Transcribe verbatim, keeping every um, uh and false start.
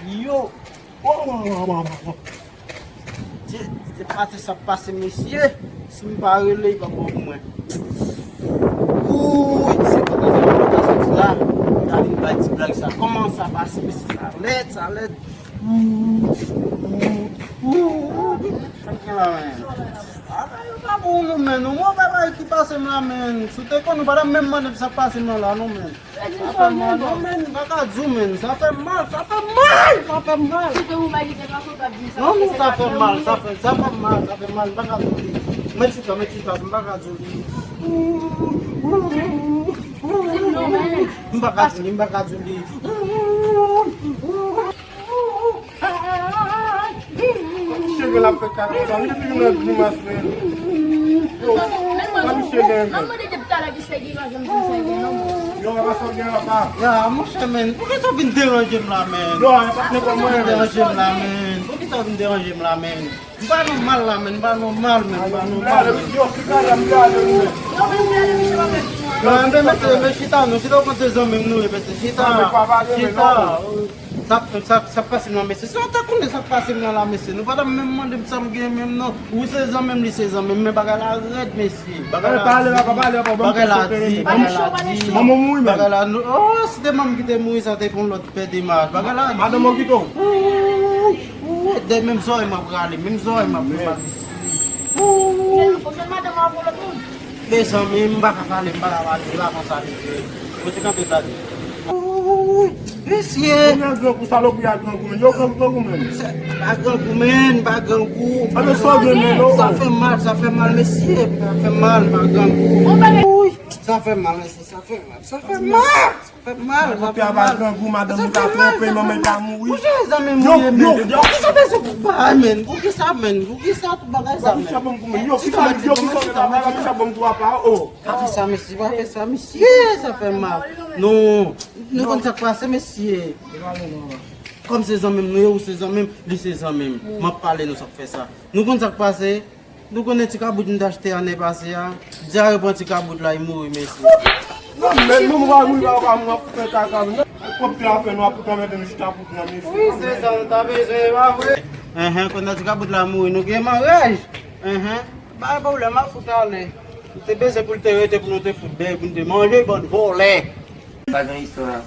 Yo! Oh! Se, se pa te sa pase, mesye. Si m pa rele, li pa bon pou mwen. Ouy, se pa te sa pase la. Gade, bay ti blag sa. Kòman sa pase, mesye? Sa lèd, sa lèd. Sa k gen la, men? Bagay yo pa bon, non, men. Non, mwen bagay ki pase m la, men. Si w te konn, ou pa t ap menm mande m sa k pase m nan la, non, men. Sa fè mal, non, men. M pa ka di w, men. Sa fè mal, sa fè mal, sa fè mal. Non, non, sa fè mal, sa fè, sa fè mal, sa fè mal. M pa ka di w li. Mwen chita, mwen chita, m pa ka di w li. M pa ka di w li, m pa ka di w li. Cheve l ap fè kaka, li vin nan grimas, men. Yo, sa misye gen, men. Yo, apa sa gen apa? Ya, monchè, men, poukisa w vin deranje m la, men? Yo, e pa t nenpòt mwen, men. Poukisa w vin deranje m la, men? Poukisa w vin deranje m la, men? M pa nòmal la, men, m pa nòmal, men, m pa nòmal, men. Yo, si gade m gade, men. Yo, men, mesye, men chita, non, chita, w konn se zanmi m nou ye, mesye, chita, chita. Sa, sa, sa pase m nan, mesye. Si w ta konnen sa k pase m nan la, mesye, nou pa t ap menm mande m sa m gen menm, non. Ou se zanmi m, li se zanmi m, men bagay la rèd, mesye. Bagay la di, bagay la di, bagay la di. Manman mouri, men. Bagay la, oh, si te manman ki te mouri, sa te pou yon lòt pèd imaj. Bagay la di. Madanm Okito. Ouh, ouh, de menm zòrèy m ap rale, menm zòrèy m ap rale. Ouh. Mezanmi, m pa ka pale, m pa ka pale, m pa konsa li ye. Kote kanpe sa li? Ouh, mesye. Kounya grangou, salopri a grangou, men. Yo grangou, grangou, men. Sa, pa grangou, men, pa grangou. Alo, sa gen, men, oh. Sa fè mal, sa fè mal, mesye. Sa fè mal, pa grangou. Ouh, sa fè mal, mesye, sa fè mal, sa fè mal. Fè mal, sa fè mal. Grangou, madanm li pa twonpe, manman li pa mouri. Monchè, zanmi m, yo, men. Yo, yo. Poukisa bezwen pou bagay, men? Poukisa, men? Poukisa tout bagay sa, men? Yo, poukisa, yo, poukisa, pa fè sa, mesye, pa fè sa, mesye, sa fè mal. Non, nou konn sa k pase, mesye. Kòm se zanmi m nou ye, ou se zanmi m, li se zanmi m. M ap pale nou sa k fè sa. Nou konn sa k pase? Nou konnen ti kabrit m t achte ane pase a. Dyare pran ti kabrit la, li mouri, mesye. Non, men nou mwa wi la, pa mwa pou fè kaka, non. Kòb te afè nou, pou pèmèt nou chita pou pran, mesye. Wi, se sa nou ta bezwen, e pa vre? Enhen, konnen ti kabrit la mouri, nou gen maryaj. Enhen, pa gen pwoblèm, m ap fout ale. Nou te bezwen pou l te rete, pou nou te fout bèy, pou nou te manje, bann vòlè. Pa gen istwa.